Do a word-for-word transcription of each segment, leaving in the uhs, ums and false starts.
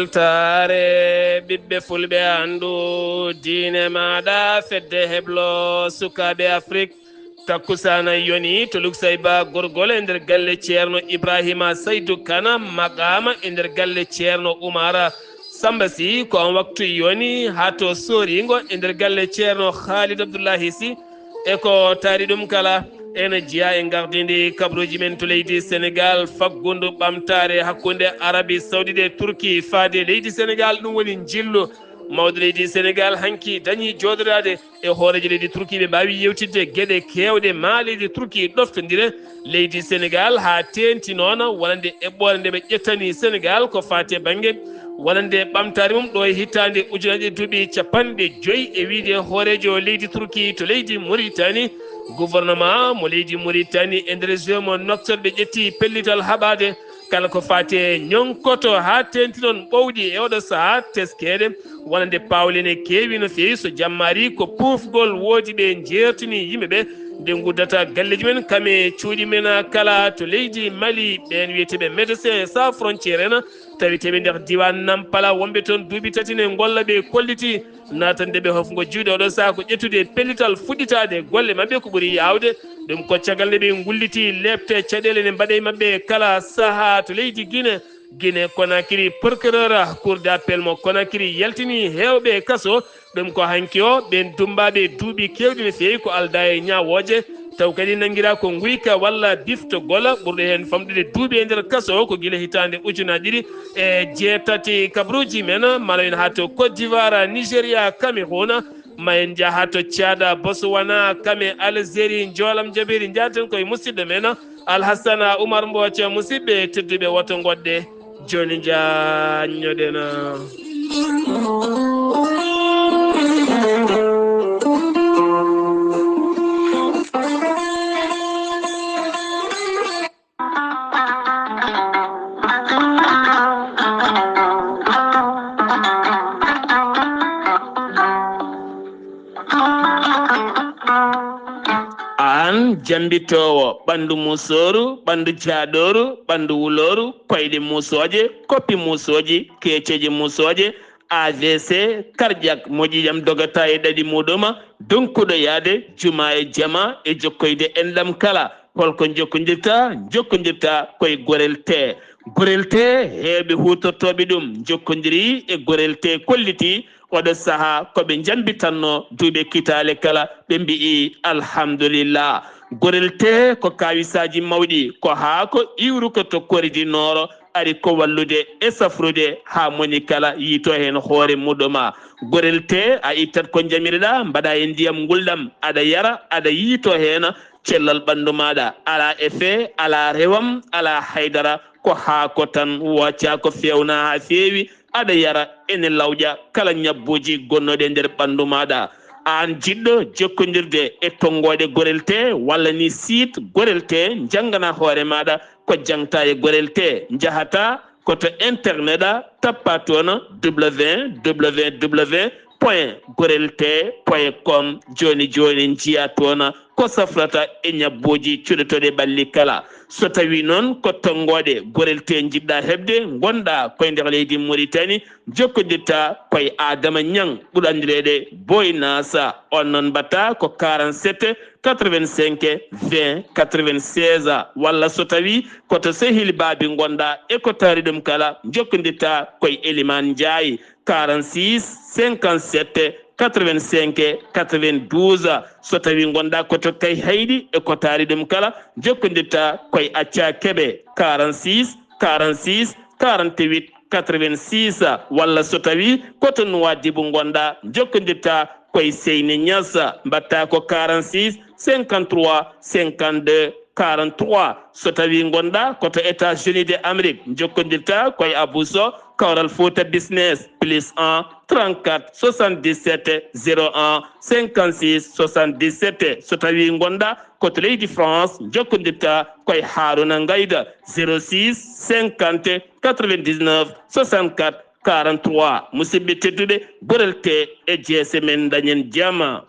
Taare ɓiɓɓe fulɓe anndu diine maaɗa fedde heblo sukaaɓe Afrik. Takkusaana yoni to Luksayba gorgol e nder galle Ceerno Ibrahima Saydu Kana maqaama e nder galle Ceerno Umara Samba Sy. Ko on waktu yoni haa to Sooringo e nder galle Ceerno Khalid Abdullahi Sy. E ko taari ɗum kala, ene jeyaa e gardindi kabaruuji men to leydi Senegaal, faggundu ɓamtaare hakkunde Arabi Sawdit e Turki faade leydi Senegaal. Ɗum woni njillu mawɗo leydi Senegaal hanki dañi jooɗoraade e hooreejo leydi Turki. Ɓe mbaawi yewtidde geɗe keewɗe maa leydi Turki ɗoftondire. Leydi Senegaal haa teenti noon wonande eɓɓoore nde ɓe ƴettani Senegaal ko faati e bannge wonande ɓamtaare mum ɗo e hitaande ujunaaji duuɓi capanɗe joyi e wiyde hooreejo leydi Turki to leydi Muritani. Gouvernement mo leydi Muritani e nder région mo Nouakchott ɓe ƴetti pellital haɓaade kala ko faati e ñonkoto haa teenti noon ɓowɗi e oɗo sahaa teskeede. Wonande paawle ne keewi no feewi, so jammaari ko puufgol woodi ɓe njeertini yimɓe ɓe nde nguddata galleeji men kam e cuuɗi men kala to leydi Mali. Ɓeen wiyeteeɓe Médecins Sans Frontières en taweteeɓe nder diiwaan Nampala, wonɓe toon duuɓi tati ne ngolla ɓe kolliti naatande ɓe hofngo juuɗe oɗo sahaa ko ƴettude pellital fuɗɗitaade golle maɓɓe ko ɓuri yaawde. Ɗum ko caggal nde ɓe ngulliti leepte caɗeele ne mbaɗe e maɓɓe kala sahaa to leydi Guinée. Guinée Conakry, procureur cour d'appel mo Conakry yaltini heewɓe kaso. Ɗum ko hanki o, ɓeen dummbaaɓe duuɓi keewɗi no feewi ko aldaa e ñaawooje, taw kadi nanngiraa ko nguyka walla bifto gola. Ɓurɗo heen famɗude duuɓi e nder kaso ko gila hitaande ujunaaji ɗiɗi e jeetati. Kabaruuji men mala en haa to Côte d'Ivoire, Nigéria, Cameroun, ma en njaha to Tchad, Botswana, Kame, Algérie, njoolam jabeeri. Njaaten koye musidɗo men Alhassana Oumar Mbooca. Musidɓe tedduɓe, woto ngoɗɗe, jooni njaanñoɗen. Aan jambitoowo ɓanndu musooru, ɓanndu jaaɗooru, ɓanndu wulooru, koyɗe musooje, koppi musooji, keeceeje musooje, A V C, cardiaque, mo ƴiiƴam dogata e ɗaɗi muɗuma, donkuɗo yaade juma e jama e jokkoyde enɗam kala. Holko jokkondirta? Jokkondirta koye Gorel Tee. Gorel Tee, heewɓe huutortooɓe ɗum njokkondiri e Gorel Tee kolliti oɗo sahaa ko ɓe njambitanno duuɓe kitaale kala, ɓe mbi'i alhamdulillah. Gorel Tee ko kaawisaaji mawɗi, ko haako iwruko to Kori du Nord, ari ko wallude e safrude haa moni kala yiito heen hoore muɗuma. Gorel Tee, a ittat ko njamirɗa, mbaɗa e ndiyam ngulɗam, aɗa yara, aɗa yiito heen cellal ɓanndu maaɗa. Alaa effet, alaa rewam, alaa haydara, ko haako tan, wooca ko feewna haa feewi, aɗa yara, ene lawƴa kala ñabbuuji gonnooɗi e nder ɓanndu maaɗa. Aan jiɗɗo jokkondirde e tonngooɗe Gorel Tee walla ni site Gorel Tee, njanngana hoore maaɗa ko jaŋta e Gorel Tee. Njahata ko to internet a, tappa toon www point gorel tee point com. Jooni jooni njiya toon ko safrata e ñabbuuji cuɗotooɗi ɓalli kala. So tawii noon ko tonngooɗe Gorel Tee njiɗɗa heɓde, ngonɗa koye nder leydi Muritani, jokkondirta koye Adama Ñaŋ, ɓurɗo anndireede Boy Nasa. On noon mbaɗta ko quarante-sept quatre-vingt-cinq vingt quatre-vingt-seize, walla so tawii ko to Sehil Baabi ngonɗa e ko taari ɗum kala, jokkondirta koye Eliman Njaay, quarante-six cinquante-sept quatre-vingt-cinq quatre-vingt-douze. So tawii ngonɗa ko to Kayhayɗi e ko taari ɗum kala, jokkondirta koye Acca Kebe, quarante-six quarante-six quarante-huit quatre-vingt-six, walla so tawii ko to Nuwaadibu ngonɗa, jokkondirta koye Seyni Ñas, mbaɗta ko quarante-six cinquante-trois cinquante-deux quarante-trois. So tawii ngonɗa ko to États-Unis de Amérique, jokkondirta koye Abou Sow, Kawral Fouta Business, plus un trente-quatre soixante-dix-sept zéro un cinquante-six soixante-dix-sept. So tawii ngonɗa ko to leydi France, jokkondirta koye Haruna Ngayda, zéro six cinquante quatre-vingt-dix-neuf soixante-quatre quarante-trois. Musidɓe tedduɓe, Gorel Tee e jeese men, dañen jama.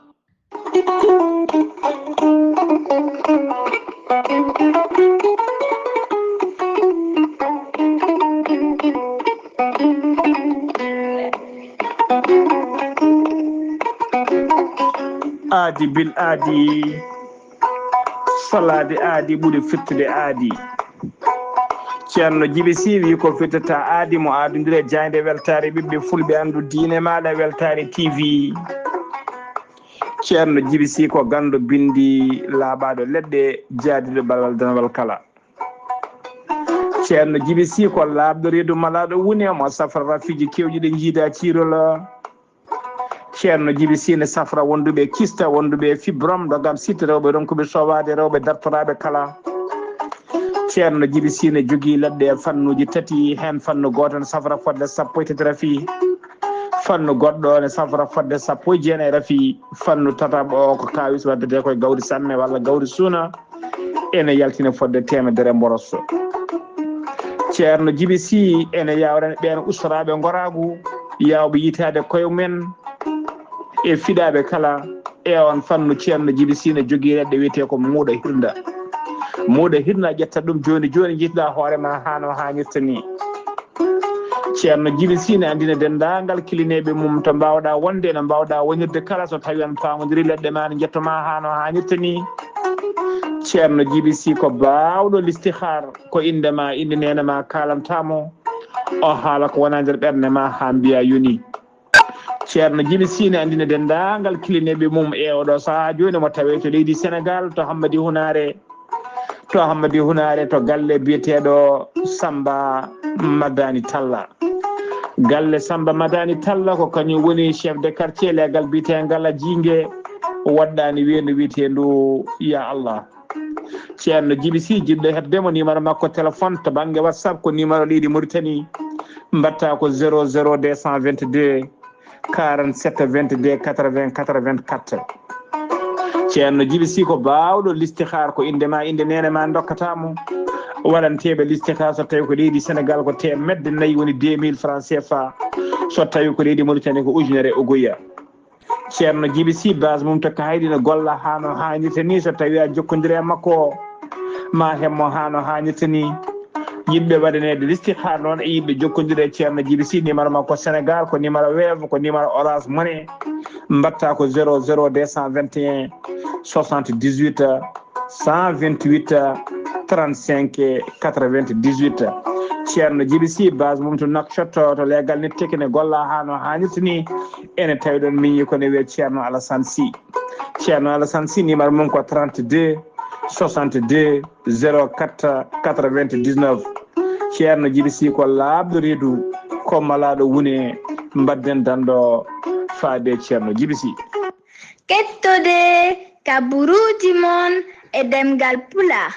Di bil aadi, salaade aadi ɓuri fittude aadi. Ceerno Jibi Si wi ko fittata aadi mo aadondire jaaynde weltaare ɓiɓɓe fulɓe anndu diine maaɗa weltaare T V. Ceerno Jibi Si ko ganndo binndi laaɓaaɗo leɗɗe jaadiiɗo balwal danwal kala. Ceerno Jibi Si ko laaɓɗo reedu malaaɗo wune mo safra rafiiji keewɗi ɗi njiida ciirola. Ceerno Jibi Si ne safra wonduɓe kista, wonduɓe fibrom, dogam sitte, rewɓe ronkuɓe sowaade, rewɓe dartoraaɓe kala. Ceerno Jibi Si ne jogii leɗɗe e fannuuji tati, heen fannu gooto ne safra fodde sappo e tati rafi, fannu goɗɗo ne safra fodde sappo e jeenayi rafi, fannu tataɓo o ko kaawis waddetee koye gawri samme walla gawri suuna, ene yaltina fodde teemedere mboros. Ceerno Jibi Si ene yawrani ɓeen ustoraaɓe ngoraagu, yaawɓe yitaade koye men e fiɗaaɓe kala. E on fannu, Ceerno Jibi Si ne jogii leɗɗe wiyetee ko muuɗa hirnda. Muuɗa hirnda, ƴetta ɗum jooni jooni, njiɗɗa hoore ma haa no haanirta ni. Ceerno Jibi Si ne anndina denndaangal kilineeɓe mum to mbaawɗa wonde, no mbaawɗa wonirde kala, so tawi on paamondiri leɗɗe ma ne njetto ma haa no haanirta ni. Ceerno Jibi Si ko baawɗo listihaar, ko innde ma, innde neene ma kaalanta mo, o haala ko wona nder ɓernde ma haa mbiya yoni. Ceerno Jibi Si ne anndina denndaangal kilineeɓe mum e oɗo sahaa jooni mo tawe to leydi Senegaal, to Hammadi Hunaare, to Hammadi Hunaare, to galle biyeteeɗo Samba Madani Talla. Galle Samba Madani Talla ko kañum woni chef de quartier leegal biyeteengal Jiinge, waɗɗaani weendu wiyeteendu Ya Allah. Ceerno Jibi Si, jiɗɗo heɓde mo, numéro makko téléphone to bannge WhatsApp ko numéro leydi Mauritanie, mbaɗta ko zéro zéro deux cent vingt-deux quarante-sept vingt-deux quatre-vingts quatre-vingt-quatre. Ceerno Jibi Si ko baawɗo listihaar, ko innde ma, innde neene ma ndokkata mo. Waɗanteeɓe listihaar so tawi ko leydi Senegaal ko teemedde nayi woni deux mille francs C F A, so tawi ko leydi Mauritanie ko ujunere ogoya. Ceerno Jibi Si, base mum to Kaydi, no golla haa no haanirta ni. So tawi a jokkondire e makko, ma heɓ mo haa no haanirta ni. Yiɗɓe waɗaneede listihaar noon e yiɗɓe jokkondire e Ceerno Jibi Si, numéro makko Senegaal ko numéro Wave, ko numéro Orange Money. Mbaɗta ko zéro zéro deux cent vingt et un soixante-dix-huit cent vingt-huit trente-cinq quatre-vingt-dix-huit. Ceerno Jibi Si, base mum to Nouakchott, to leegal nit tekine golla haa no haanirta ni. Ene tawi ɗon miñi ko ne wiyee Ceerno Alassane Sy. Ceerno Alassane Sy, numéro mum ko trente-deux soixante-deux zéro quatre quatre-vingt-dix-neuf. Ceerno Jibi Si ko laaɓɗo reedu, ko malaaɗo wune, mbaɗden danɗo faade Ceerno Jibi Si. Kettode kaburuuji mon e ɗemngal Pulaar,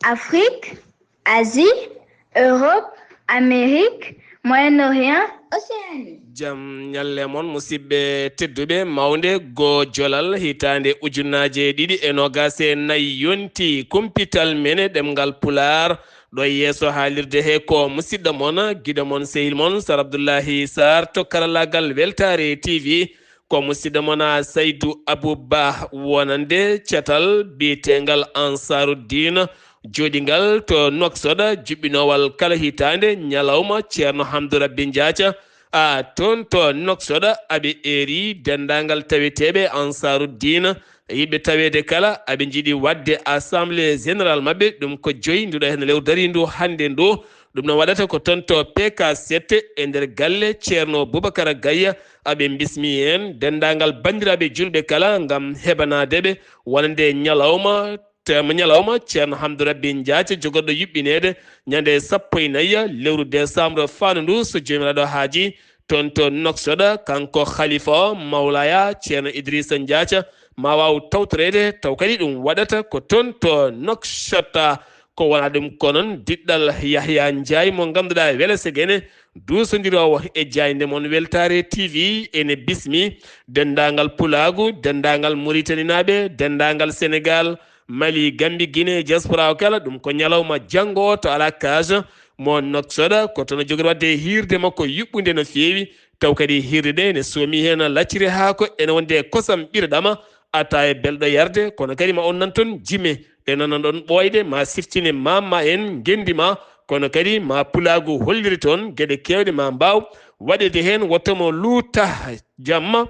Afrik, Asie, Europe, Amérique, Moyen-Orient, Océanie. Jam ñalle mon, musidɓe tedduɓe. Mawnde goo jolal hitaande ujunaaje ɗiɗi e noogaas e nayi yonti kumpital men e ɗemngal Pulaar. Ɗo e yeeso haalirde he ko musidɗo mon, giɗo mon, sehil mon, Sar Abdullahi Sar to karallaagal Weltaare T V. Ko musidɗo mon Saydu Abou Ba wonande catal biyeteengal Ansaruddin, jooɗingal to Nouakchott, juɓɓinoowal kala hitaande ñalawma Ceerno Hamdou Rabbi Njaaca. A toon to Nouakchott, aɓe eeri denndaangal taweteeɓe Ansaruddin, yiɗɓe taweede kala, aɓe njiɗi waɗde assemblée générale maɓɓe, ɗum ko joyi, nduɗo heen lewru dariindu hannde ndu. Ɗum no waɗata ko toon to P K sept e nder galle Ceerno Boubacar Gaye. Aɓe mbismi heen denndaangal banndiraaɓe juulɓe kala ngam heɓanaade ɓe wonande ñalawma, teema ñalawma Ceerno Hamdou Rabbi Njaaca jogorɗo yuɓɓineede ñande sappo e nayi lewru décembre faandu ndu, so Joomiraaɗo haajii, toon to Nouakchott, kanko Khalifa o, Mawlaya Ceerno Idrissa Njaaca, ma waaw tawtoreede, taw kadi ɗum waɗata ko toon to Nouakchott. Ko wonaa ɗum ko noon, diɗɗal Yahya Njaay mo ngannduɗaa wele segene, duusondiroowo e jaaynde mon Weltaare T V, ene bismi denndaangal Pulaagu, denndaangal Muritaninaaɓe, denndaangal Senegaal, Mali, Gambi, Guinée, diaspora o kala. Ɗum ko ñalawma janngo o to Alakaja mo Nouakchott, ko toon o jogori waɗde hiirde makko yuɓɓunde no feewi, taw kadi hiirde nde ene soomi heen lacciri haako, ene wonde e kosam ɓireɗama, ataaya belɗo yarde, kono kadi ma on nan toon jime ɗe nananɗon ɓooyde, ma siftine mamma en, ngenndi ma, kono kadi ma Pulaagu holliri toon geɗe keewɗe ma mbaaw waɗeede heen, wotto mo luuta jamma.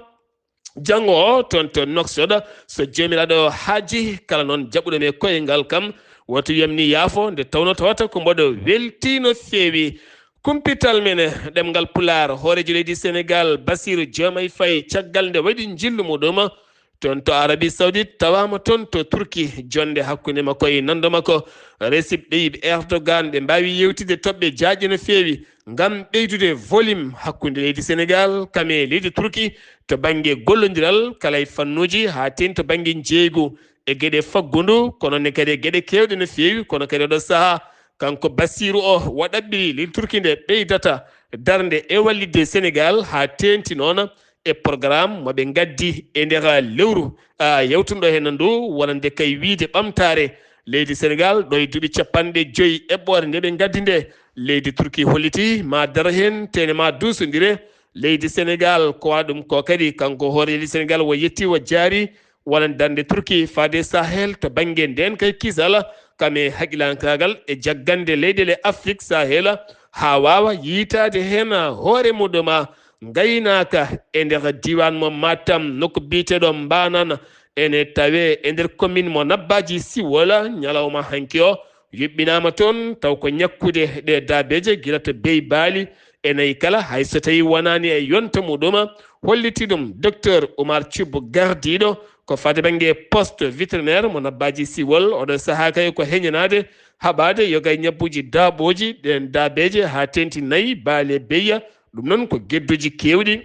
Janngo o toon to Nouakchott, so Joomiraaɗo haaji, kala noon jaɓuɗo mi e koyngal kam, woto wiyam ni yaafo, nde tawnoo tawata ko mboɗo weltii no feewi. Kumpital men ɗemngal Pulaar, hooreejo leydi Senegaal, Bassirou Diomaye Faye, caggal nde waɗi njillu muɗum toon to Arabie Saoudite, tawaama toon to Turki, jonnde hakkunde makko e nanndo makko, Recep Tayyip Erdogan, ɓe mbaawi yeewtidde toɓɓe jaajɗe no feewi ngam ɓeydude volume hakkunde leydi Senegaal kam e leydi Turki to bannge gollondiral kala e fannuuji, haa teeŋti to bannge njeeygu e geɗe faggundu, kono ne kadi e geɗe keewɗe no feewi, kono kadi oɗo sahaa kanko Bassirou o, o ɗaɓɓiri leydi Turki nde ɓeydata darnde e wallitde Senegaal haa teeŋti noon e programme mo ɓe ngaddi e nder lewru, a, yawtunɗo heen ndu, wonande kay wiyde ɓamtaare leydi Senegaal ɗo e duuɓi capanɗe joyi eɓɓoore nde ɓe ngaddi nde. Leydi Turki holliti ma daro heen, teene ma duusondire. Leydi Senegaal ko waɗa ɗum ko kadi kanko hoore leydi Senegaal o yetti o jaari wonande darnde Turki faade Sahel to bannge ndeen kay kisal kam e haqilantaagal e jaggande leyɗeele Afrik Sahel haa waawa yiytaade heen hoore muɗum. Ngaynaaka e nder diiwaan mo Matam, nokku biyeteeɗo Mbanan, ene tawee e nder commune mo Nabbaaji Siwol, ñalawma hanki o yuɓɓinaama toon, taw ko ñakkude ɗe daabeeje gila to Beyi Baali e nayi kala, hay so tawii wonaani e yonta muɗum. Hollitii ɗum Docteur Oumar Thioub, gardiiɗo ko faade bannge poste vétérinaire mo Nabbaaji Siwol. Oɗo sahaa kay ko heñanaade haɓaade yoga e ñabbuuji daaɓooji ɗeen daabeeje haa teeŋti nayi, baali e beyya. Ɗum noon ko gedduuji keewɗi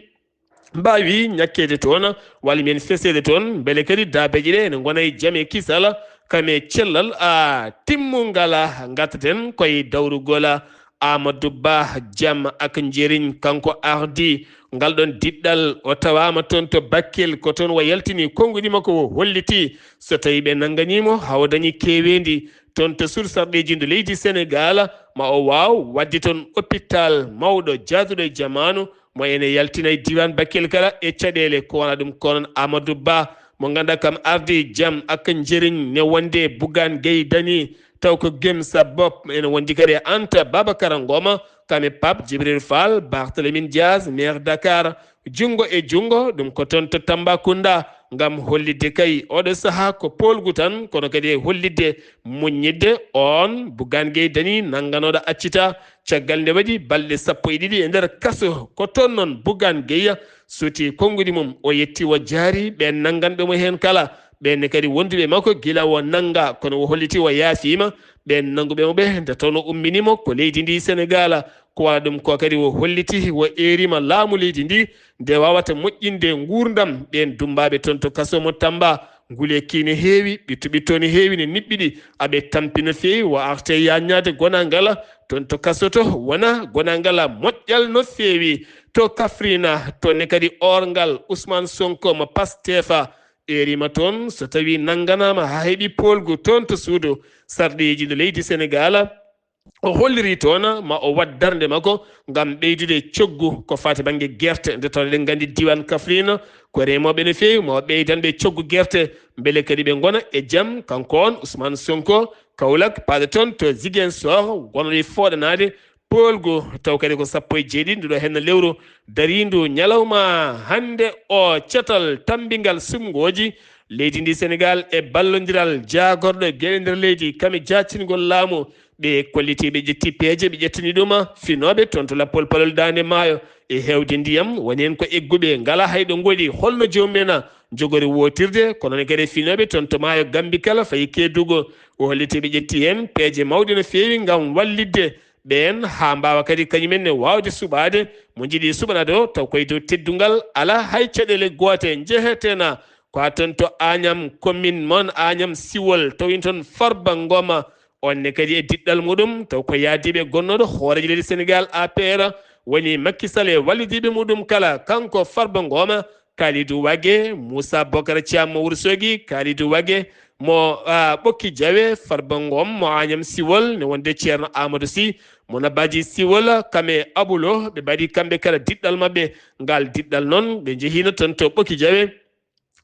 mbaawi ñakkeede toon, walla mbiyen feseede toon, mbele kadi daabeeje ɗe ene ngona e jam e kisal, kam e cellal, a, timmungal. Ngartaten koye dawrugol Amadou Ba Jam ak Njeriñ, kanko ardi ngal ɗoon diɗɗal, o tawaama toon to Bakel, ko toon o yaltini konnguɗi makko, o holliti so tawii ɓe nannganiimo, haa o dañi keeweendi toon to suudu sarɗiiji ndu leydi Senegaal, ma o waaw waɗde toon hôpital mawɗo jaaduɗo e jamaanu, mo ene yaltina e diiwaan Bakel kala e caɗeele ko wona ɗum. Ko noon Amadou Ba, mo ngannduɗaa kam ardi Jam ak Njeriñ ne wonde Bougane Gueye Dany, taw ko Gem Sa Bopp, ene wondi kadi e Anta Babacar Ngom, kam e Pape Djibril Fall, Barthélémy Dias, maire Dakar, junngo e junngo, ɗum ko toon to Tambacounda, ngam hollitde kay oɗo sahaa ko poolgu tan, kono kadi e hollitde muññitde oon Bougane Gueye Dany nannganooɗo accita, caggal nde waɗi balɗe sappo e ɗiɗi e nder kaso. Ko toon noon Bougane Gueye suuti konnguɗi mum, o yetti o jaari ɓeen nannganɓe mo heen kala, ɓeen ne kadi wonduɓe makko gila o nannga, kono o holliti o yaafiima ɓeen nannguɓe mo ɓe, nde tawnoo ummini mo ko leydi ndi Senegaal. Ko wona ɗum ko kadi o holliti o eeriima laamu leydi ndi nde waawata moƴƴinde nguurndam ɓeen dummbaaɓe toon to kaso mo Tamba. Ngule kii ne heewi, ɓitto ɓitto ne heewi, ne niɓɓiɗi, aɓe tampi no feewi, o arte yaññaade gonaangal toon to kaso to, wona gonaangal moƴƴal no feewi. To Kafrine, toon ne kadi oorngal Ousmane Sonko mo Pastef eeriima toon, so tawii nannganaama haa heɓi poolgu toon to suudu sarɗiiji ndu leydi Senegaal. O holliri toon ma o waɗ darnde makko ngam ɓeydude coggu ko faati bannge gerte. Nde tawnoo eɗen nganndi diiwaan Kafrine ko remooɓe no feewi, ma o ɓeydan ɓe coggu gerte, mbele kadi ɓe ngona e jam. Kanko on Ousmane Sonko, Kaolack, paaɗo toon to Ziguinchor, wonde fooɗanaade poolgu, taw kadi ko sappo e jeeɗiɗi nduɗo henna lewru dariindu ñalawma hannde o, catal tammbingal suɓngooji leydi ndi Senegaal e ballondiral jaagorɗo geɗe nder leydi, kam e jaactingol laamu, ɓe kolliti ɓe ƴetti peeje, ɓe ƴettani ɗum finooɓe toon to lappol palol Daande Maayo e heewde ndiyam, woni heen ko egguɓe ngalaa hay ɗo ngoni, holno joomum en jogori wootirde, kono ne kadi finooɓe toon to maayo Gammbi kala fayi Keedugu, o holliti ɓe ƴetti heen peeje mawɗe no feewi ngam wallitde ɓeen haa mbaawa kadi kañum en ne waawde suɓaade mo njiɗi suɓanaade o, taw koye dow teddungal alaa hay caɗeele goote. Njehetena ko haa toon to Añam, commune mon Añam Siwol, tawi toon Farba Ngoma, on ne kadi e diɗɗal muɗum, taw ko yaadiiɓe gonnooɗo hooreejo leydi Senegaal A P R, woni Macky Sall e wallidiiɓe muɗum kala, kanko Farba Ngoma, Kalidou Wague, Moussa Bocar Thiam mo Wourossogui, Kalidou Wague mo, ah, Ɓokki Jawe, Farba Ngom mo Agnam Siwol, ne wonde Ceerno Amadou Sy mo Nabbaaji Siwol, kam e Abulo, ɓe mbaɗi kamɓe kala diɗɗal maɓɓe. Ngal diɗɗal noon, ɓe njehiino toon to Ɓokki Jawe,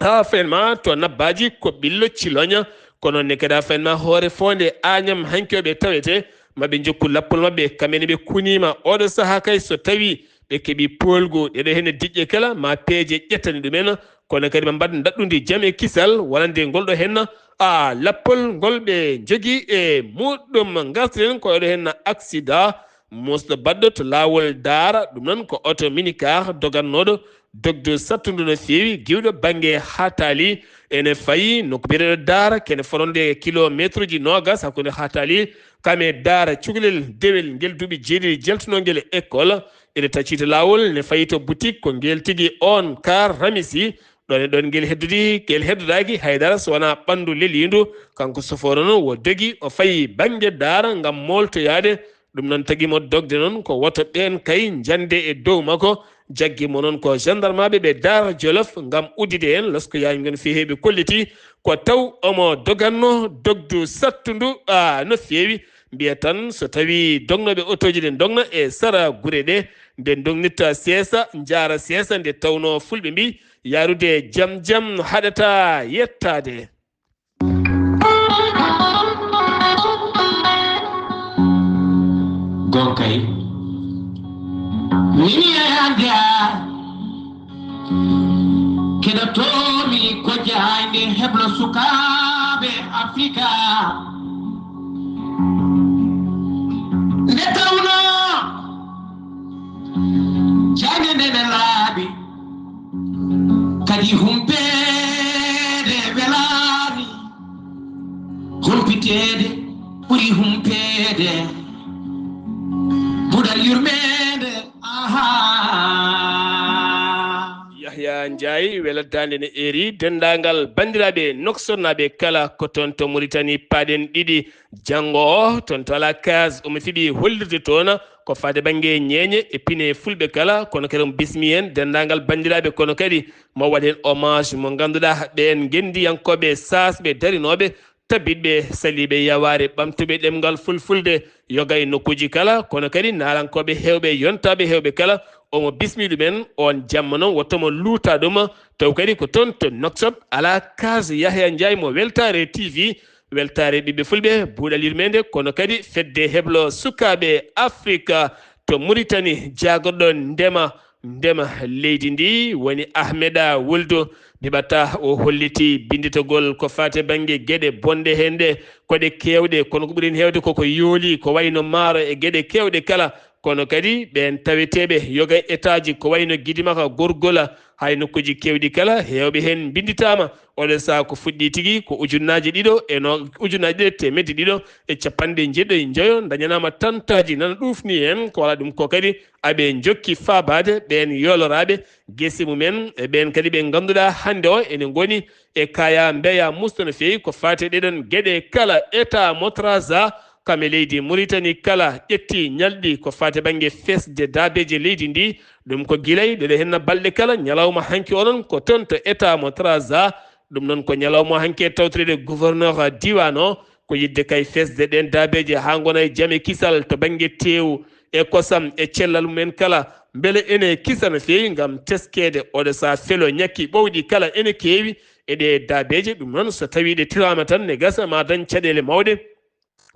haa fenma to Nabbaaji ko Ɓillo Ciloña, kono ne kadi haa fenma hoore foonde Agnam hanki o ɓe tawete, ma ɓe njokku lappol maɓɓe, kamɓe ne ɓe kuniima. Oɗo sahaa kay, so tawii ɓe keɓii poolgu, ɗeɗo heen diƴƴe kala, ma peeje ƴettani ɗumen, kono kadi ɓe mbaɗa ndaɗɗudi jam e kisal, wonande ngol ɗo henna a lappol ngol ɓe njogii e muɗum. Ngartiren ko ɗo henna aksida, musɗo baɗɗo to laawol Daara, ɗum noon ko oto minicar dogannooɗo dogdu sattundu no feewi, giwɗo bannge Haatali, ene fayi nokku biyeteeɗo Daara, kene fotnde kilomeetruuji noogas hakkunde Haatali kam e Daara, cukalel dewel ngel duuɓi jeeɗiɗi jaltunoo ngel e école. Ene taccii to laawol, ne fayi to boutique, ko ngel tigi on car Ramisi. Ɗon e ɗon ngel heddodi, ngel heddodaaki hay dara so wonaa ɓanndu leliindu. Kanko sofooro noon wo dogi, o fayi bannge Daara ngam mooltoyaade. Ɗum noon tagi mo dogde noon ko woto ɓeen kay njande e dow makko. Jaggi mo noon ko gendarmaaɓe ɓe Daara Jolof ngam uddide en. Losko yaami ngon feheeɓe kolliti ko taw omo doganno dogdu sattundu, a, no feewi. Mbiya tan so tawi dognooɓe otooji ɗe dogna e sara gure ɗe, nde dognitta seesa, njaara seesa, nde tawnoo fulɓe mbi yaarude jam jam haɗata yettaade. Gonkay. Min yayande a keɗotoomi ko jaaynde heblo sukaaɓe Afrika. Nde tawnoo jaaynde nde ne laaɓi, kadi humpeede welaani, humpiteede ɓuri humpeede. Buɗal yurmeende, aha. Yahya Ndiaye, welatdaande ne eeri denndaangal banndiraaɓe Nouakchott-naaɓe kala ko toon to Mauritanie paaɗen ɗiɗi. Janngo o, toon to Alakaas, omo fiɓi hollirde toon ko faade bannge ñeeñe e pine fulɓe kala, kono kadi omo bismi heen denndaangal banndiraaɓe, kono kadi mo waɗen hommage mo ngannduɗaa ɓeen ngenndiyankooɓe saasɓe darinooɓe, tabitɓe, saliiɓe yawaare, ɓamtuɓe ɗemngal fulfulde, yoga e nokkuuji kala, kono kadi naalankooɓe heewɓe, yontaaɓe heewɓe kala, omo bismi ɗumen. On jamma noon, wotto mo luuta ɗum, taw kadi ko toon to Nouakchott, Alakaas Yahya Ndiaye mo Weltaare T V, Weltaare ɓiɓɓe fulɓe, buuɗal yurmeende, kono kadi fedde heblo sukaaɓe Afrika to Mauritanie, jaagorɗo ndema, ndema leydi ndi, woni Ahmeda Wuldu. Diɓata o holliti binnditagol ko faati bannge geɗe bonɗe heen ɗe, ko ɗe keewɗe, kono ko ɓuri heen heewde koko yooli, ko wayno maaro e geɗe keewɗe kala. Kono kadi ɓeen taweteeɓe yoga e etaaji ko wayno Gidimaka, Gorgola, hay nokkuuji keewɗi kala, heewɓe heen mbinnditaama. Oɗo sahaa ko fuɗɗii tigi ko ujunnaaje ɗiɗo e no, ujunnaaje ɗiɗi e teemedde ɗiɗo e capanɗe njeeɗiɗo e njoyo, dañanaama tantaaji nana ɗuufni heen, ko alaa ɗum ko kadi aɓe njokki faabaade ɓeen yooloraaɓe gese mumen, e ɓeen kadi ɓe ngannduɗaa hannde o ene ngoni e kaya mbeya musto no feewi ko faati e ɗeɗon geɗe kala. État Montrasa kam e leydi Mauritanie kala ƴetti ñalɗi ko faati bannge fesde daabeeje leydi ndi. Ɗum ko gilay ɗeɗo henna balɗe kala, ñalawma hanki onon ko toon to État Montrasa. Ɗum noon ko ñalawma hanki e tawtoreede gouverneur diiwaan o, ko yiɗde kay fesde ɗeen daabeeje haa ngona e jam e kisal to bannge teewu e kosam e cellal mumen kala. Mbele ene kisa no feewi ngam teskeede oɗo sahaa felo ñakki ɓowɗi kala ene keewi e ɗee daabeeje. Ɗum noon so tawii ɗe tiraama tan ne gasa ma dañ caɗeele mawɗe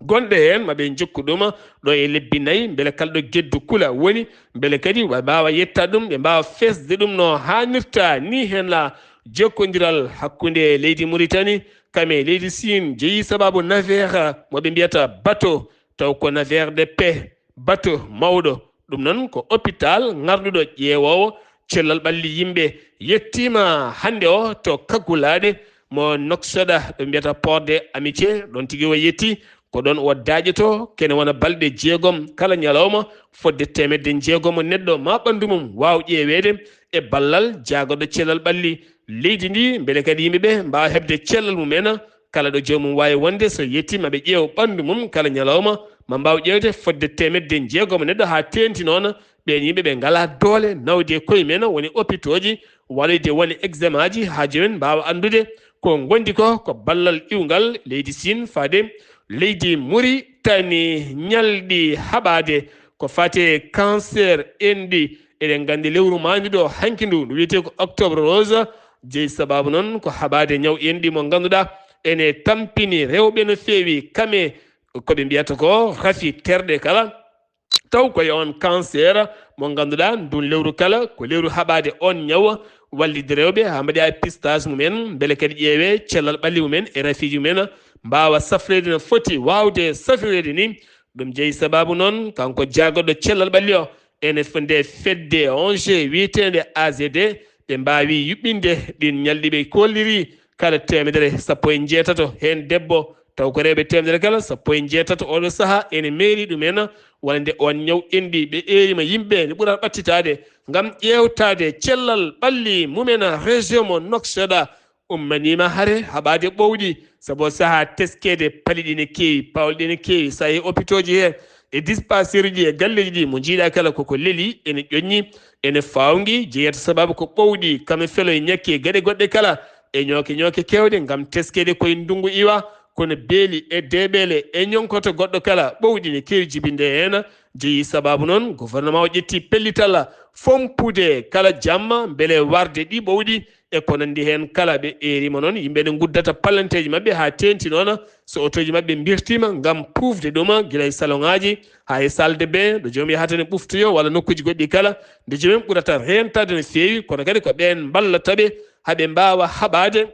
gonɗe heen, ma ɓe njokku ɗum ɗo e lebbi nayi, mbele kala ɗo geddu kula woni, mbele kadi ɓe mbaawa yetta ɗum, ɓe mbaawa fesde ɗum no haanirta ni. Heen la jokkondiral hakkunde leydi Mauritanie kam e leydi Siin jeyi sababu navire mo ɓe mbiyata bateau, taw ko navire de paix, bateau mawɗo. Ɗum noon ko hôpital ŋarɗuɗo ƴeewoowo cellal ɓalli yimɓe. Yettiima hannde o to Kaggulaaɗe mo Nouakchott, ɓe mbiyata Port de Amitié, ɗoon tigi o yetti. Ko ɗoon o daaƴoto kene wona balɗe jeegom kala ñalawma, fodde teemedde jeegom neɗɗo ma ɓanndu mum waaw ƴeeweede e ballal jaagorɗo cellal ɓalli leydi ndi, mbele kadi yimɓe ɓe mbaawa heɓde cellal mumen. Kala ɗo joomum waawi wonde, so yettiima ɓe ƴeewa ɓanndu mum kala ñalawma, ma mbaaw ƴeewde fodde teemedde jeegom neɗɗo haa teeŋti noon. Ɓeen yimɓe ɓe ngalaa doole nawde e koye men, woni opitooji, waɗoyde woni examen aji, haa joom en mbaawa anndude ko ngondi ko, ko ballal iwngal leydi Siin faade leydi Muritani. Ñalɗi haɓaade ko faati e cancer enɗi. Eɗen nganndi lewru maayndi ɗo hanki ndu, ndu wiyetee ko octobre rose. Jeyi sababu noon ko haɓaade ñaw enɗi mo ngannduɗaa ene tampini rewɓe no feewi, kam e ko ɓe mbiyata ko rafi terɗe kala. Taw ko e on cancer mo ngannduɗaa ndun lewru kala ko lewru haɓaade on ñaw, wallitde rewɓe haa mbaɗi ay pistage mumen, mbele kadi ƴeewee cellal ɓalli mumen e rafiiji mumen, mbaawa safreede no foti waawde safreede ni. Ɗum jeyi sabaabu noon, kanko jaagoɗo cellal ɓalli o, ene f-, nde fedde O N G wiyeteende A Z D, ɓe mbaawi yuɓɓinde ɗiin ñalɗi ɓe kolliri kala teemedere sappo e njeetato heen debbo, taw ko rewɓe teemedere kala sappo e njeetato. Oɗo sahaa ene meeri ɗum en, wonande oon ñaw enɗi ɓe eeriima yimɓe ne ɓura ɓattitaade ngam ƴeewtaade cellal ɓalli mumen. Région mo Nouakchott ummaniima hare haɓaade ɓowɗi, sabu o sahaa teskeede pali ɗi ne keewi, pawle ɗe ne keewi, so a yehii opitooji he, e dispensaire uji e galleeji ɗi, mo njiiɗa kala koko leli, ene ƴoƴni, ene fawngi, jeyata sababu ko ɓowɗi, kame felo e ñakki e geɗe goɗɗe kala, e ñooke ñooke keewɗe ngam teskeede koye ndunngu iwa, kono beeli e deeɓele e ñonkoto goɗɗo kala, ɓowɗi ne keewi jibinde heen. Jeyi sababu noon, gouvernement o ƴetti pellital fompude kala jamma mbele warde ɗi ɓowɗi e ko nanndi heen kala. Ɓe eeriima noon yimɓe ne nguddata palanteeji maɓɓe haa teeŋti noon, so otooji maɓɓe mbirtiima ngam puufde ɗum, gila e saloŋaaji haa e salle de bain, ɗo joom yahata ne ɓuftoyoo, walla nokkuuji goɗɗi kala, nde joom en ɓurata reentaade no feewi, kono kadi ko ɓeen mballata ɓe haa ɓe mbaawa haɓaade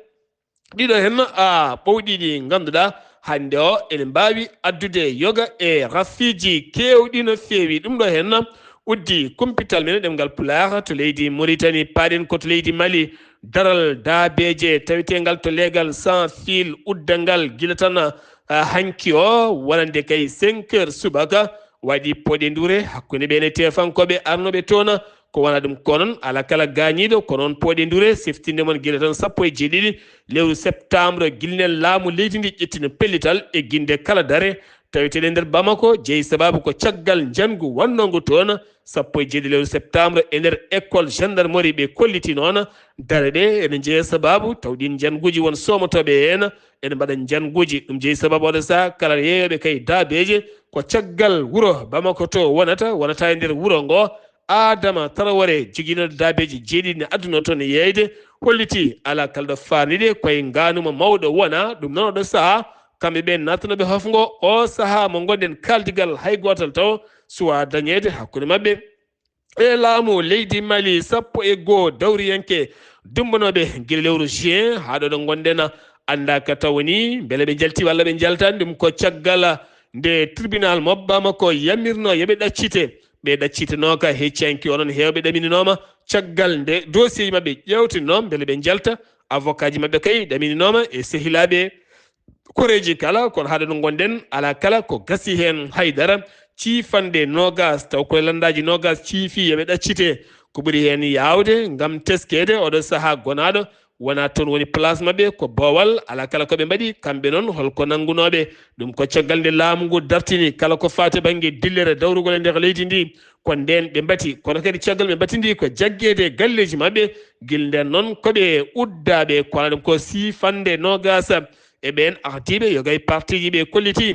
ɗiɗo heen, a, ɓowɗi ɗi ngannduɗaa hannde o ene mbaawi addude yoga e rafiiji keewɗi no feewi. Ɗum ɗo heen uddi kumpital men e ɗemngal Pulaar to leydi Mauritanie, paaɗen ko to leydi Mali. Daral daabeeje taweteengal to leegal sans fil, uddanngal gila tan, a, hanki o, wonande kay cinq heures subaka, waɗi pooɗe nduure hakkunde ɓe ne tefankooɓe arnooɓe toon. Ko wona ɗum ko noon, alaa kala gaañiiɗo, ko noon pooɗe nduure, siftinde mon gila tan sappo e jeeɗiɗi lewru septembre, gila nde laamu leydi ndi ƴettino pellital e ginde kala dare taweteeɗe nder Bamako, jeyi sababu ko caggal njanngu wonnongu toon, sappo e jeeɗiɗi lewru septembre, e nder école gendarmerie ɓe kolliti noon. Dare ɗe ene njeya sababu taw ɗiin njannguuji won soomotooɓe heen, ene mbaɗa njannguuji. Ɗum jeyi sababu oɗo sahaa kala yeeyooɓe kay daabeeje ko caggal wuro Bamako to wonata, wonata e nder wuro ngo. Adama Traoré, jogiinooɗo daabeeji jeeɗiɗi ne adduno toon e yeeyde, holliti alaa kala ɗo faarni ɗe, koye ngaanuma mawɗo wona. Ɗum noon oɗo sahaa, kamɓe ɓe naatnooɓe hofngo, o sahaa mo ngonɗen kaaldigal hay gootal taw suwaa dañeede hakkunde maɓɓe e laamu leydi Mali. Sappo e goo dawriyanke dumbunooɓe gila lewru juin haa ɗo ɗo ngonɗen, anndaa ka taw woni mbele ɓe njalti walla ɓe njaltaani. Ɗum ko caggal nde tribunal mo Bamako yamirno yo ɓe ɗaccite. Ɓe ɗaccitanooka, hecciyanke onon heewɓe ɗamininooma caggal nde dossier maɓɓe ƴeewtinoo mbele ɓe njalta. Avocat ji maɓɓe kay ɗamininooma e sehilaaɓe koreeji kala, kono haa ɗo ngonɗen, alaa kala ko gasi heen hay dara. Ciifanɗe noogas, taw ko lanndaaji noogas ciifi yo ɓe ɗaccite. Ko ɓuri heen yaawde ngam teskeede oɗo sahaa gonaaɗo wonaa toon woni place maɓɓe, ko boowal, alaa kala ko ɓe mbaɗi. Kamɓe noon, holko nanngunooɓe? Ɗum ko caggal nde laamu ngu dartini kala ko faati bannge dillere dawrugol e nder leydi ndi, ko ndeen ɓe mbati. Kono kadi caggal ɓe mbatindi ko jaggeede e galleeji maɓɓe, gila ndeen noon ko ɓe uddaaɓe, ko wona ɗum ko siifanɗe noogas e ɓeen ardiiɓe yoga e partiiji ɓe kolliti.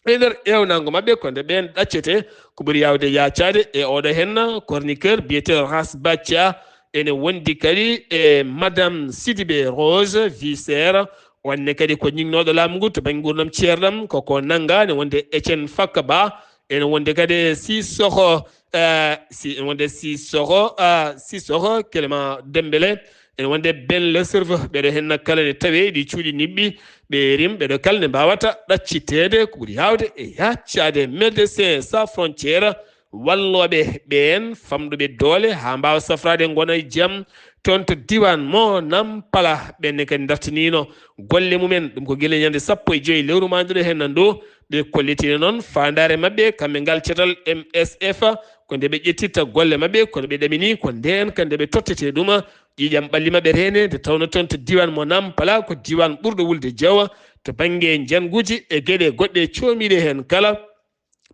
E nder ewnango maɓɓe ko nde ɓeen ɗaccete, ko ɓuri yaawde yaacaade e oɗo heen chroniqueur biyeteeɗo Ras Bathia, ene wondi kadi e Madame Sidibé Rose Visser, wonde kadi ko ñiŋnooɗo laamu ngu to bannge nguurndam ceerɗam, ko ko nannga, ne wonde Etienne Fakaba, ene wonde kadi Sissoko, eh, si, ene wonde Sissoko, ah, Sissoko Clément Dembélé, ene wonde Ben Lecerf, ɓeɗo heen kala ne tawe ɗi cuuɗi niɓɓi, ɓe rim, ɓeɗo kala ne mbaawata ɗacciteede, ko ɓuri yaawde e yaacaade. Médecins Sans Frontières, wallooɓe ɓeen famɗuɓe doole haa mbaawa safraade ngona e jam toon to diiwaan mo Nampala, ɓeen ne kadi dartiniino golle mumen. Ɗum ko gila ñande sappo e joy lewru maanduru heen nan ɗo, ɓe kollitini noon faandaare maɓɓe, kamɓe ngal catal M S F, ko nde ɓe ƴettitta golle maɓɓe, kono ɓe ɗamini ko ndeen ka nde ɓe tottete ɗum ƴiiƴam ɓalli maɓɓe reene, nde tawno toon to diiwaan mo Nampala ko diiwaan ɓurɗo wulde jeewa to bannge njannguuji e geɗe goɗɗe coomiiɗe heen kala.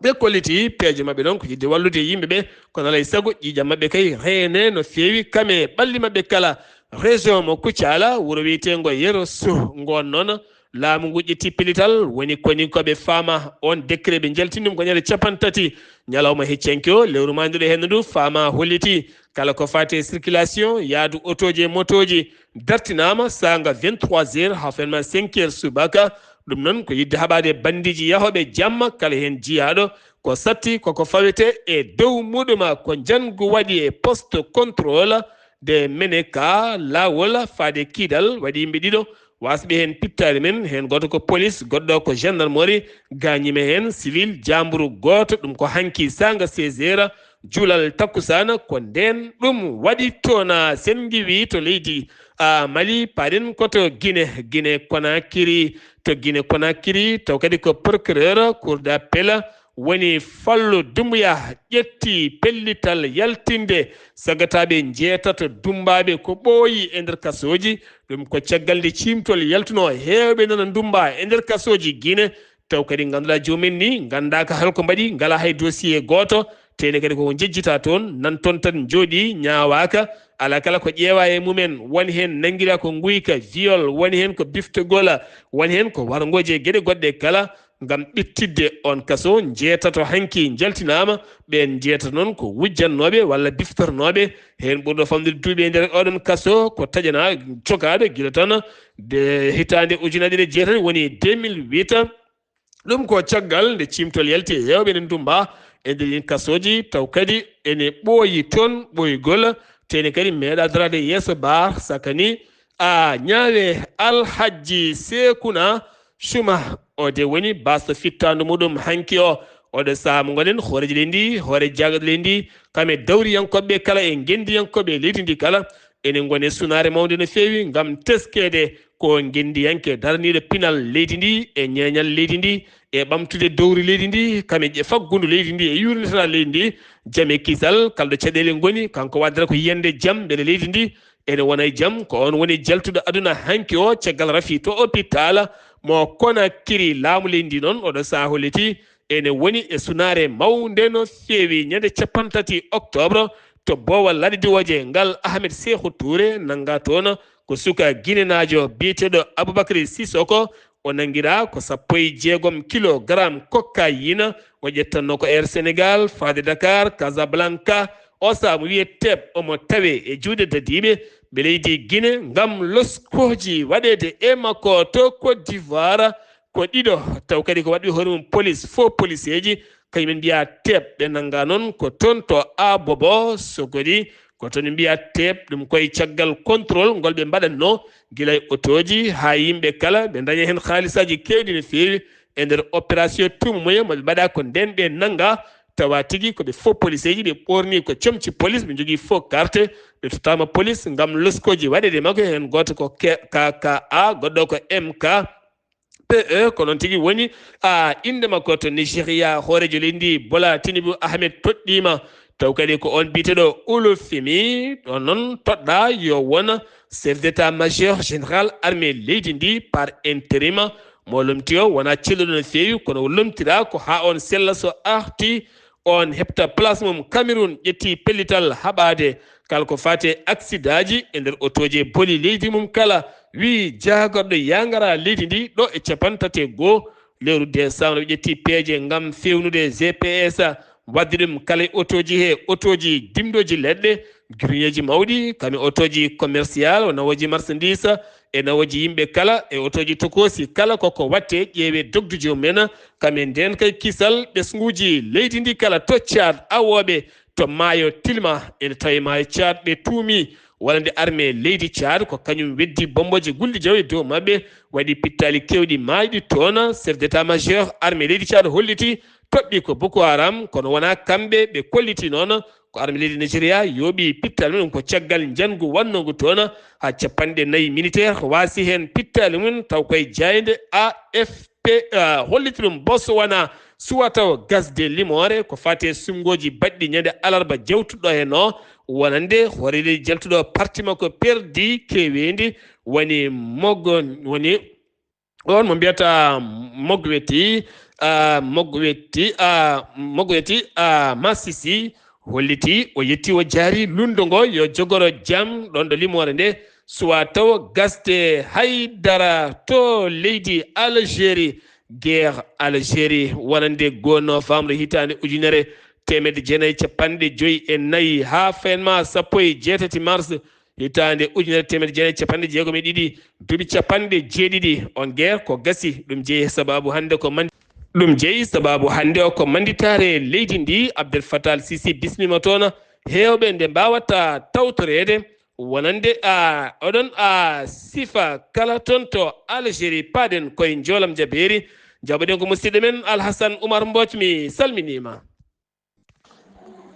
Ɓe kolliti peeje maɓɓe ɗon ko yiɗde wallude yimɓe ɓe, kono alaa e sago ƴiiƴam maɓɓe kay reene no feewi, kame ɓalli maɓɓe kala. Région mo Kucala, wuro wiyeteengo Yero Soh, ngoon noon, laamu ngu ƴetti pellital, woni koni ko ɓe faama oon décret ɓe njaltini ɗum ko ñande capanɗe tati ñalawma heccanke o, lewru maanduru heen ndu faama holliti kala ko faati e circulation, yaadu otooji e motooji, dartinaama saanga vingt-trois heures haa fenma cinq heures subaka. Ɗum noon ko yiɗde haɓaade banndiiji yahooɓe jamma, kala heen jiyaaɗo ko satti koko fawete e dow muɗum. Ko njanngu waɗi e poste contrôle de Meneka, laawol faade Kidal, waɗi yimɓe ɗiɗo wasɓe heen pittaali men, heen gooto ko police, goɗɗo ko gendarmerie, gaañiima heen civil, jaamburu gooto, ɗum ko hanki saanga seize heures, juulal takkusaana, ko ndeen ɗum waɗi toon. Sen ngiwii to leydi, a, Mali, paaɗen ko to Gine, Gine Konakiri, to Gine Konakiri, taw kadi ko procureur, cour d'appel, woni Fallu Dumbuya ƴetti pellital yaltinde sagataaɓe njeetato dummbaaɓe ko ɓooyi e nder kasooji. Ɗum ko caggal nde ciimtol yaltunoo heewɓe nana ndummba e nder kasooji Gine, taw kadi ngannduɗaa joomum en ni nganndaaka hol ko mbaɗi, ngalaa hay dossier gooto, tee ne kadi koko njejjitaa toon, nan toon tan njooɗii, ñaawaaka, alaa kala ko ƴeewaa e mum en, won heen nanngiraa ko nguyka, viol, won heen ko biftogol, won heen ko warngooji e geɗe goɗɗe kala, ngam ɓittitde oon kaso. Njeetato hanki njaltinaama, ɓeen njeetato noon ko wujjannooɓe walla biftornooɓe, heen ɓurɗo famɗude duuɓi e nder oɗon kaso ko taƴanaa cokaaɗo gila tan de hitaande ujunaaje ɗiɗi e jeetati, woni deux mille huit. Ɗum ko caggal nde ciimtol yalti e heewɓe ene ndummba e nder ɗiin kasooji, taw kadi ene ɓooyi toon ɓooygol, tee ne kadi meeɗaa daraade yeeso baar, saka ni a ñaawe Alhajji Seekuna Suma, o de woni baasɗo fittaandu muɗum hanki o. Oɗo sahaa mo ngonɗen, hooreejo leydi ndi, hoore jaagorɗe leydi ndi, kam e dawriyankooɓe kala e ngenndiyankooɓe leydi ndi kala, ene ngoni e sunaare mawnde no feewi ngam teskeede ko ngenndiyanke daraniiɗo pinal leydi ndi e ñeeñal leydi ndi e ɓamtude dowri leydi ndi, kam e ƴe-, faggundu leydi ndi e yuurnitanaade leydi ndi, jam e kisal, kala ɗo caɗeele ngoni, kanko waddata ko yiyande jam mbele leydi ndi ene wona e jam. Ko oon woni jaltuɗo aduna hanki o, caggal rafi to hôpital mo Conakry. Laamu leydi ndi noon, oɗo sahaa holliti, ene woni e sunaare mawnde no feewi. Ñande cappanɗe tati octobre, to boowal laaɗe diwooje ngal, Ahmed Sékou Touré nanngaa toon ko suka ginenaajo biyeteeɗo Aboubacry Sissoko. O nanngiraa ko sappo e jeegom kilogaram cocaïne. O ƴettannoo ko Air Sénégal faade Dakar, Casablanca. O sahaa mo wiyee Teep, omo tawee e juuɗe dadiiɓe ɓe leydi Gine ngam loskooji waɗeede e makko to Côte d'Ivoire. Ko ɗiɗo, taw kadi ko waɗɓe hoore mum police, faux policeeji, kañum en mbiyaa Teep, ɓe nanngaa noon ko toon to Abobo, Sogodi, ko toon ɓe mbiyaa Teep. Ɗum koye caggal contrôle ngol ɓe mbaɗatnoo, gila e otooji haa yimɓe kala, ɓe ndaña heen haalisaaji keewɗi no feewi e nder opération tuuma moye mo ɓe mbaɗa. Ko ndeen ɓe nanngaa, tawa tigi ko ɓe faux policeeji, ɓe ɓoornii ko comci police, ɓe njogii faux carte, ɓe tottaama police ngam loskooji waɗeede e makko, heen gooto ko K K A, goɗɗo ko M K. P E, ko noon tigi woni, a, innde makko to Nigeria. Hooreejo leydi ndi, Bola Tinubu Ahmed, toɗɗiima. Taw kadi ko oon biyeteeɗo Olufemi, ɗoon noon toɗɗaa yo won chef d'état-major général armée leydi ndi par intérim. Mo lomti o wonaa celluɗo no feewi, kono o lomtiraa ko haa oon sella so arti, oon heɓta place mum. Cameroun ƴetti pellital haɓaade kala ko faati e aksidaaji e nder otooji e boli leydi mum kala. Wii jaagorɗo yaangara leydi ndi ɗo e cappanɗe tati e goo lewru décembre, ɓe ƴetti peeje ngam feewnude G P S, waɗde ɗum kala e otooji he, otooji dimdooji leɗɗe, griñeeji mawɗi, kam e otooji commercial, o nawooji marchandise, e nawooji yimɓe kala, e otooji tokoosi kala, koko waɗte ƴeewe dogduji mum en, kam e ndeen kay kisal ɓesnguuji leydi ndi kala to Tchad, awooɓe to maayo Tilma, ene tawi maayo Tchad, ɓe tuumi wonande armée leydi Tchad ko kañum weddi bomboje gulɗi jaw e dow maɓɓe, waɗi pittaali keewɗi maayɗi toon. Chef d'état-major armée leydi Tchad holliti toɗɗi ko Boko Haram, kono wonaa kamɓe ɓe kolliti noon. Ko armée leydi Nigeria yooɓi pittaali mum, ko caggal njanngu wannoogu toon haa cappanɗe nayi militaire waasi heen pittaali mum, taw koye jaaynde A F P, ah, holliti ɗum. Botswana suwa taw gasde limoore ko faati e suɓngooji baɗɗi ñande alarba jawtuɗo heen o, wonande hooreejo jaltuɗo parti makko perdi keeweendi, woni Mogo, woni on mo mbiyata Mogweti, ah, Mogweti, ah, Mogweti, ah, Masisi, holliti o yetti o jaari lundo ngo yo jogoro jam ɗon ɗo limoore nde, suwa taw gasde hay dara to leydi Algérie. Guerre Algérie wonande goo novembre hitaande ujunere teemedde jeenayi e cappanɗe joyi e nayi haa fenma sappo e jeetati mars hitaande ujunere teemedde jeenayi e cappanɗe jeegom e ɗiɗi, duuɓi cappanɗe jeeɗiɗi. On guerre ko gasi, ɗum jeyi sababu hannde ko mandi-, ɗum jeyi sababu hannde o ko manditaare leydi ndi. Abdel Fattah al-Sisi bismiima toon heewɓe nde mbaawata tawtoreede wonande a oɗon a sifa kala toon to Algérie, paaden koye Njoolam Jabeeri. Jaɓoɗen ko musidɗo men Alhasan Umar Mbooc, mi salminiima.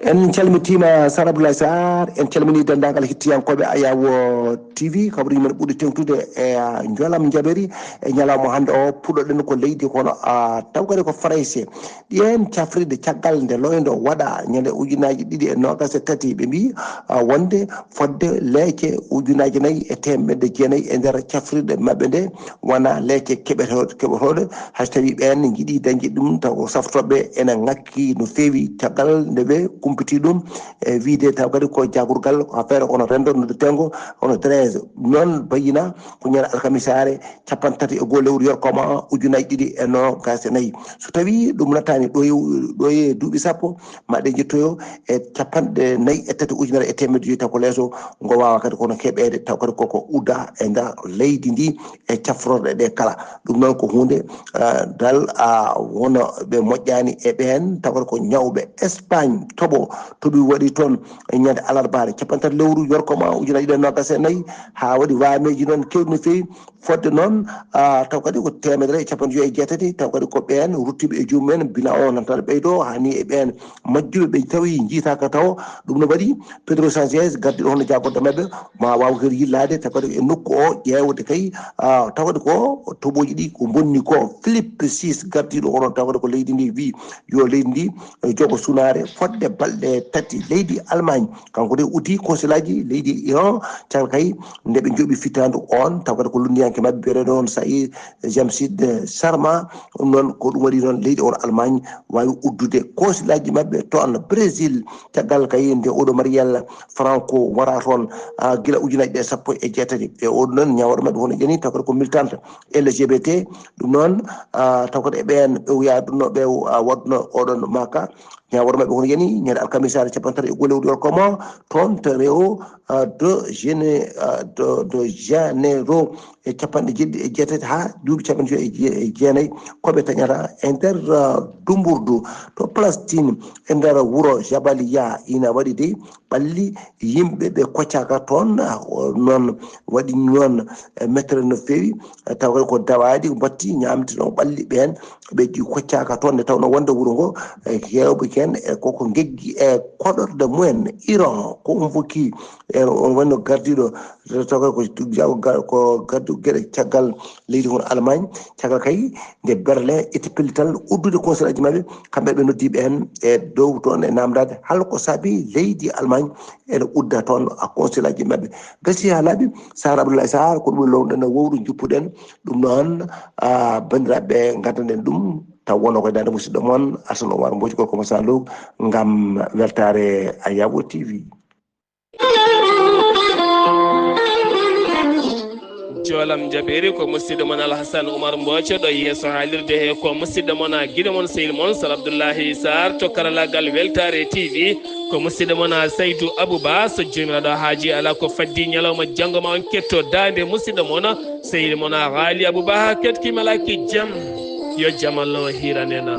En calmitiima Sar Abdoulaye Sarr, en calminii denndaangal hettiyankooɓe Ayawo T V, kabaruuji men ɓurɗi teeŋtude e Njoolam Jabeeri e ñalawma hannde o. Puɗɗoɗen ko leydi kono taw kadi ko Farayse. Ɗiyen cafrirde caggal nde loyndo waɗa ñande ujunaaji ɗiɗi e noogas e tati, ɓe mbii wonde fodde leece ujunaaji nayi e teemedde jeenayi e nder cafrirde maɓɓe nde wona leece keɓetooɗe, keɓetooɗe, hay so tawii ɓeen njiɗi dañde ɗum taw ko saftooɓe ene ŋakki no feewi caggal nde ɓe kumpitii ɗum e wiyde taw kadi ko jaagorgal affaire hono renndo noddetengo hono treize. Noon bayyina ko ñande alkamisaare capanɗe tati e goo lewru yorkoma ujunaaji ɗiɗi e noogas e nayi. So tawii ɗum nattaani ɗo e, ɗo e duuɓi sappo, ma ɗe njettoyo e capanɗe nayi e tati ujunere e teemedde joyi taw ko leeso ngo waawa kadi kono heɓeede taw kadi koko udda e nder leydi ndi e cafrorɗe ɗe kala. Ɗum noon ko huunde dal wona ɓe moƴƴaani e ɓeen taw kadi ko ñawɓe Espagne toɓo toɓi waɗi toon ñande alarbaare capanɗe tati lewru yorkoma ujunaaji ɗiɗi e noogas e nayi haa waɗi waameeji noon keewɗi no feewi. Fodde noon taw kadi ko teemedere e capanɗe joyi e jeetati taw kadi ko ɓeen ruttiiɓe e joomum en bilan o nantata ɓeydo haa ni e ɓeen majjuɓe ɓe tawi njiitaaka taw. Ɗum no waɗi Pedro Sanchez gardiiɗo hono jaagorɗo maɓɓe ma waaw kadi yillaade taw kadi e nokku o ƴeewde kay taw kadi ko toɓooji ɗi ko bonni ko. Philippe six gardiiɗo hono taw kadi ko leydi ndi wii yo leydi ndi jogo sunaare fodde balɗe tati. Leydi Allemagne kanko de uddi konsilaaji leydi Iran caggal kay nde ɓe njoɓi fittaandu on taw kadi ko lunndiyanke maɓɓe biyeteeɗo on Saïd Jamshid Sharma. Ɗum noon ko ɗum waɗi noon leydi on Allemagne waawi uddude konsilaaji maɓɓe toon Brésil caggal kay nde oɗo Marielle Franco wara toon gila ujunaaji ɗe sappo e jeetati. E oɗo noon ñaawooɗo maɓɓe hono ƴani taw kadi ko militante L G B T. Ɗum noon taw kadi e ɓeen ɓe wiya ɗum no ɓe waɗno oɗon maka ñaawooɗo maɓɓe hono ƴani ñande alkamisaare capanɗe tati e goo lewru yorkoma toon to Rio de Jane- de Janeiro e capanɗe jeɗɗi e jeetati haa duuɓi capanɗe joyi e jeenayi ko ɓe taƴata e nder dumburdu to Palestine e nder wuro Jabalia ina waɗi de ɓalli yimɓe ɓe koccaaka toon. Noon waɗi noon mettere no feewi taw kadi ko dawaaɗi batti ñaamti ɗon ɓalli ɓeen ɓe koccaaka toon nde tawnoo wonde wuro ngo heewɓe heen e koko geggi e koɗorɗe mumen. Iran ko on fokki e on wonno gardiiɗo taw kadi ko jago ko gaddu geɗe caggal leydi hono Allemagne caggal kay nde Berlin itti pellital uddude konsilaaji maɓɓe kamɓe ɓe noddi ɓeen e dow toon e namdaade hol ko saabi leydi Allemagne ene udda toon konsilaaji maɓɓe. Gasi haa laaɓi Sar Abdoulaye Sarr ko ɗum lowɗen e wowru juppuɗen ɗum noon banndiraaɓe ngaddanɗen ɗum taw wonno koye daande musidɗo mon Assane Oumar Mbodj gorko mo Saloum ngam weltaare Ayabo T V. Jolam Jabeeri ko musidɗo mon Alhasan Oumar Mbooco ɗo yeeso haalirde he ko musidɗo mon a giɗo mon sehil mon Sar Abdoullahi Sarr to karallagal Weltaare T V ko musidɗo mon a Saydou Abouba so joomiraaɗo haaji ala ko faddi ñalawma janngo ma on ketto daande musidɗo mon sehil mon a Haali Abouba ha ketki malaki jam yo jamallo hiranena.